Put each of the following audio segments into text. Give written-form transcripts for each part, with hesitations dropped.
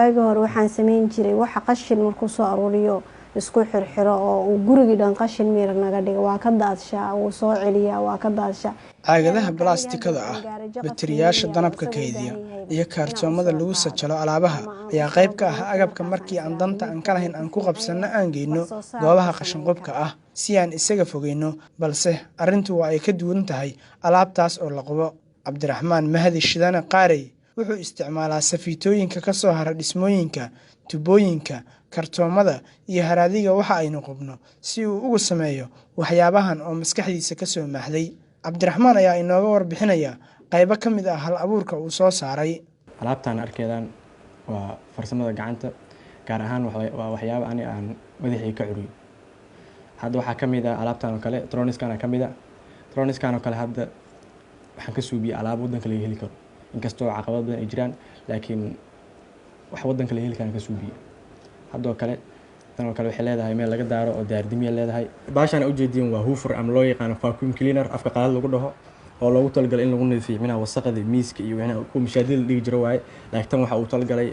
Waagii hore waxaan sameyn jiray waxa qashin markuu soo aruuriyo, isku xirxiro oo uu gurigii dhan qashin miira naga dhiga. Waa ka daadshaa, wuu soo celiyaa, waa ka daadshaa. Caagadaha balaastikada ah, batiriyaasha danabka kaydiya iyo kaartoomada lagu sajalo alaabaha ayaa qayb ka ah agabka markii aan danta aan ka lahayn aan ku qabsanno aan geyno goobaha qashinqubka ah si aan isaga fogeyno. Balse arrintu waa ay ka duwan tahay alaabtaas oo la qubo. Cabdiraxmaan Mahdi Shidane Qaarey wuxuu isticmaalaa safiitooyinka ka soo hara dhismooyinka, tubooyinka, kartoomada iyo haraadiga waxa aynu qubno si uu ugu sameeyo waxyaabahan oo maskaxdiisa ka soo maaxday. Cabdiraxmaan ayaa inooga warbixinaya qaybo ka mid ah hal abuurka uu soo saaray. Alaabtaan arkeedaan waa farsamada gacanta, gaar ahaan waa waxyaaba ani aan madaxii ka curiyey. Hadda waxaa ka mid ah alaabtaan oo kale, troniskana ka mid ah. Troniskan oo kale hadda waxaan ka suubiyey alaab waddanka laga heli karo, inkastoo caqabad badan ay jiraan, laakiin wax waddanka laga heli karaan ka suubiyey. Haddoo kale tan oo kale waxay leedahay meel laga daaro oo daardimiya leedahay. Baashaan ujeediin waa hoover ama loo yaqaano vacuum cleaner afka qalaad lagu dhaho, oo loogu talagalay in lagu nadiifiyo micnaha wasaqda miiska iyo micnaha kuwa mashaadida la dhigi jiro waaye. Laakiin tan waxa uu talagalay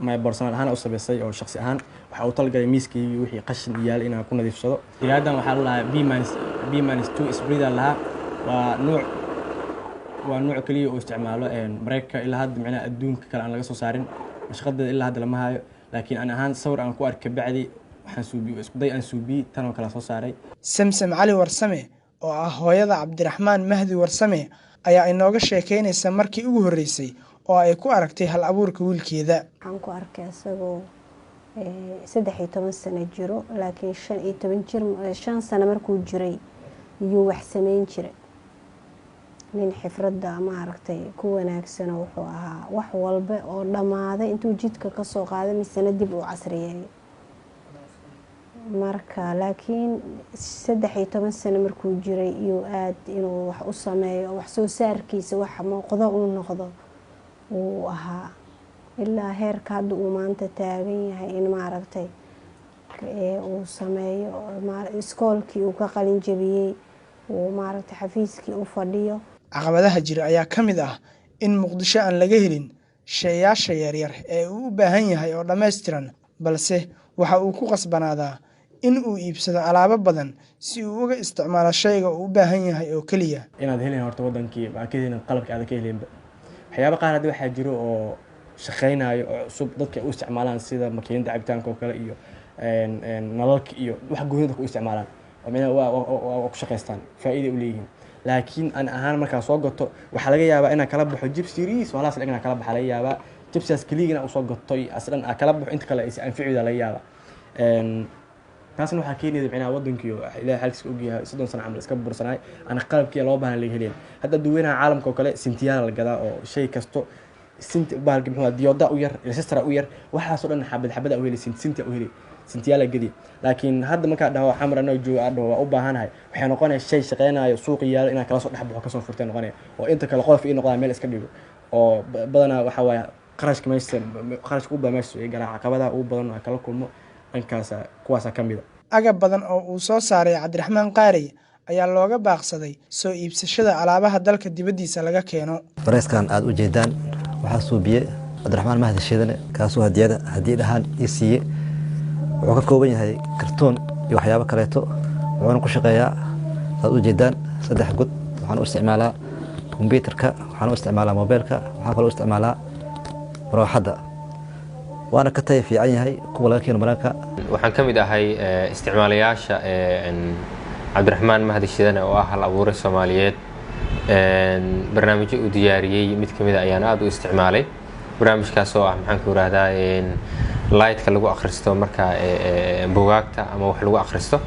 my personal ahaan u samaysay oo shakhsi ahaan waxa uu talagalay miiska iyo wixii qashin yaal inaan ku nadiifsado. Iraadan waxaa la lahaa B minus 2 split lahaa. Waa nuuc kaliya oo isticmaalo Mareykanka ilaa hadda, micnaha adduunka kale aan laga soo saarin. Mashaqadeeda ilaa hadda lama hayo, laakiin ani ahaan sawir aan ku arkay bacdi waxaan suubiyey, isku day aan suubiyey, tan oo kale soo saaray. Samsam Cali Warsame oo ah hooyada Cabdiraxmaan Mahdi Warsame ayaa inooga sheekeynaysa markii ugu horreysay oo ay ku aragtay hal abuurka wiilkeeda. Waxaan ku arkay isagoo 13 sano jiro, laakiin 15 jir, 5 sano markuu jiray iyuu wax sameyn jiray. Nin xifradda maaragtay ku wanaagsano wuxuu ahaa wax walba oo dhammaaday intuu jidka kasoo qaaday misena dib uu casriyeeyo. Marka laakiin 13 sano markuu jiray iyuu aada inuu wax u sameeyo, wax soo saarkiisa wax muuqdo uu noqdo uu ahaa, ilaa heerka hadda uu maanta taagan yahay in maaragtay uu sameeyo iskoolkii uu ka qalin jabiyey, uu maaragtay xafiiskii u fadhiyo. Caqabadaha jira ayaa ka mid ah in Muqdisho aan laga helin sheeyaasha yaryar ee uu u baahan yahay oo dhammaystiran, balse waxa uu ku qasbanaadaa in uu iibsado alaabo badan si uu uga isticmaalo shayga uu u baahan yahay oo keliya. Inaad helin horta wadankii baa ka helin qalabka aad ka helinba. Waxyaaba qaar hadda waxaa jiro oo shaqeynayo oo cusub, dadka ay u isticmaalaan, sida makiinada cabitaanka oo kale iyo nalalka iyo wax gooni dadka u isticmaalaan oo micnaha waa ku shaqaystaan, faa'iida u leeyihiin. Laakiin an ahaan markaa soo gato, waxaa laga yaabaa inaan kala baxo jibsi yariis walaas inaan kala baxa laga yaabaa, jibsigaas keliya inaan usoo gato iyo aslan aan kala baxo, inta kale aysan anficida laga yaabaa. Taasna waxaa keenayda micnaha wadankii Ilahay xaalkiisa ogyahay, 30 sano camal iska bursanaay ana qalabkii loo baahan laga helayn. Hadda dadweynaha caalamka oo kale sintiyaala la gadaa oo shay kasto sinti bahalki muxuu diyooda u yar, resistor u yar, waxaasoo dhan xabad xabada u heli, sinti sinti u heli, sintiyaala gedi. Laakiin hadda markaa dhaho Xamar anoo joogo aan dhaho waa u baahanahay, waxay noqonaya shay shaqeynayo suuqa yaalo inaan kala soo dhex baxo, kasoo furtay noqonaya, oo inta kale qodof ii noqdaa meel iska dhigo oo badanaa waxa waaye qarashka meesha, qarashka u badan meesha ii galaa. Caqabadaha ugu badan aan kala kulmo dhankaasa kuwaasaa ka mid a. Agab badan oo uu soo saaray Cabdiraxmaan Qaarey ayaa looga baaqsaday soo iibsashada alaabaha dalka dibaddiisa laga keeno. Bareyskan aada u jeedaan waxaa suubiye Cabdiraxmaan Mahdi Shidane, kaasuu hadiyada hadiyad ahaan ii siiye. Wuxuu ka kooban yahay kartoon iyo waxyaabo kaleeto, wuxuuna ku shaqeeyaa saad u jeedaan saddex god. Waxaan u isticmaalaa kombyuterka, waxaan u isticmaalaa mobeelka, waxaan kaloo u isticmaalaa marooxadda, waana ka taya fiican yahay kuwa laga keeno Mareykanka. Waxaan ka mid ahay isticmaalayaasha Cabdiraxmaan Mahdi Shidane oo ah hal abuure Soomaaliyeed. Barnaamijyo uu diyaariyey mid ka mid a ayaan aada u isticmaalay, barnaamijkaas oo ah, maxaan ku irahdaa, lightka lagu akhristo marka bugaagta ama wax lagu akhristo,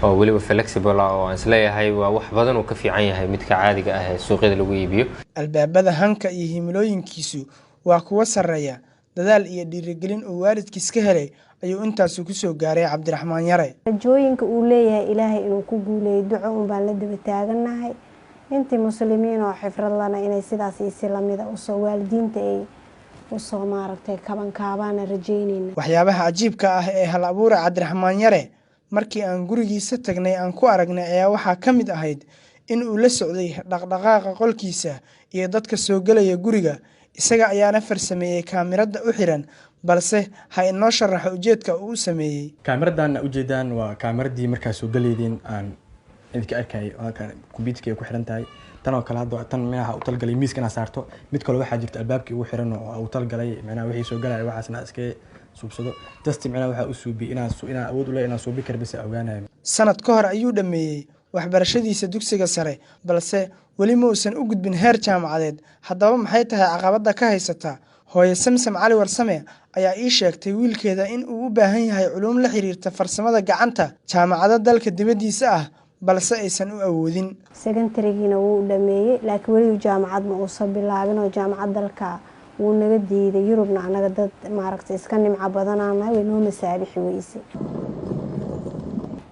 oo weliba flexible ah, oo aan isleeyahay waa wax badan uu ka fiican yahay midka caadiga ah ee suuqyada lagu iibiyo. Albaabada hanka iyo himilooyinkiisu waa kuwo sarreeya. Dadaal iyo dhiirigelin uu waalidkiis ka helay ayuu intaasu ku soo gaaray Cabdiraxmaan Yare. Rajooyinka uu leeyahay Ilaahay inuu ku guuleeyo, duco un baan la daba taagannahay. Intii muslimiin oo xifrad lana inay sidaas iyo si lamida usoo waalidiinta ay usoo maaragtay kabankaabaana rajeyneyna. Waxyaabaha cajiibka ah ee hal abuure Cabdiraxmaan Yare markii aan gurigiisa tagnay aan ku aragnay ayaa waxaa ka mid ahayd in uu la socday dhaqdhaqaaqa qolkiisa iyo dadka soo gelaya guriga. Isaga ayaana farsameeyey kaamirada u xiran Balse ha inoo sharaxo ujeedka uu u sameeyey. Kaamiradan ujeedaan waa kaamiradii markaa soo galeydeen aan idinka arkayay. Halkan computerka ay ku xiran tahay. Tan oo kale hadda tan micnaha u talgalay miiska inaad saarto. Mid kale waxaa jirta albaabkii ugu xiran oo u talgalay micnaha wixii soo galaya waxaasna iska suubsado. Just micnaha waxaa u suubiyey inaan awood u leeyahay inaan suubi karo bas ogaanayo. Sanad ka hor ayuu dhammeeyey waxbarashadiisa dugsiga sare, balse weli ma uusan u gudbin heer jaamacadeed. Haddaba maxay tahay caqabadda ka haysata? Hooye Samsam Cali Warsame ayaa ii sheegtay wiilkeeda in uu u baahan yahay culuum la xiriirta farsamada gacanta, jaamacado dalka dibaddiisa ah, balse aysan u awoodin. Secondarygiina wuu dhameeyey, laakiin weli jaamacad ma uusan bilaabin oo jaamacad dalka wuu naga diiday. Yurubna anaga dad maaragtay iska nimco badanaanahay, way noo masaabixi weyse.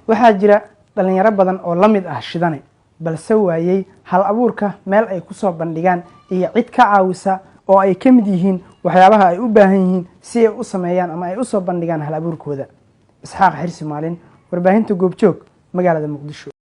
Waxaa jira dhalinyaro badan oo la mid ah Shidane, balse waayey hal abuurka meel ay ku soo bandhigaan iyo cid ka caawisa oo ay ka mid yihiin waxyaabaha ay u baahan yihiin si ay u sameeyaan ama ay u soo bandhigaan hal abuurkooda. Isxaaq Xirsi Maalin, warbaahinta Goobjoog, magaalada Muqdisho.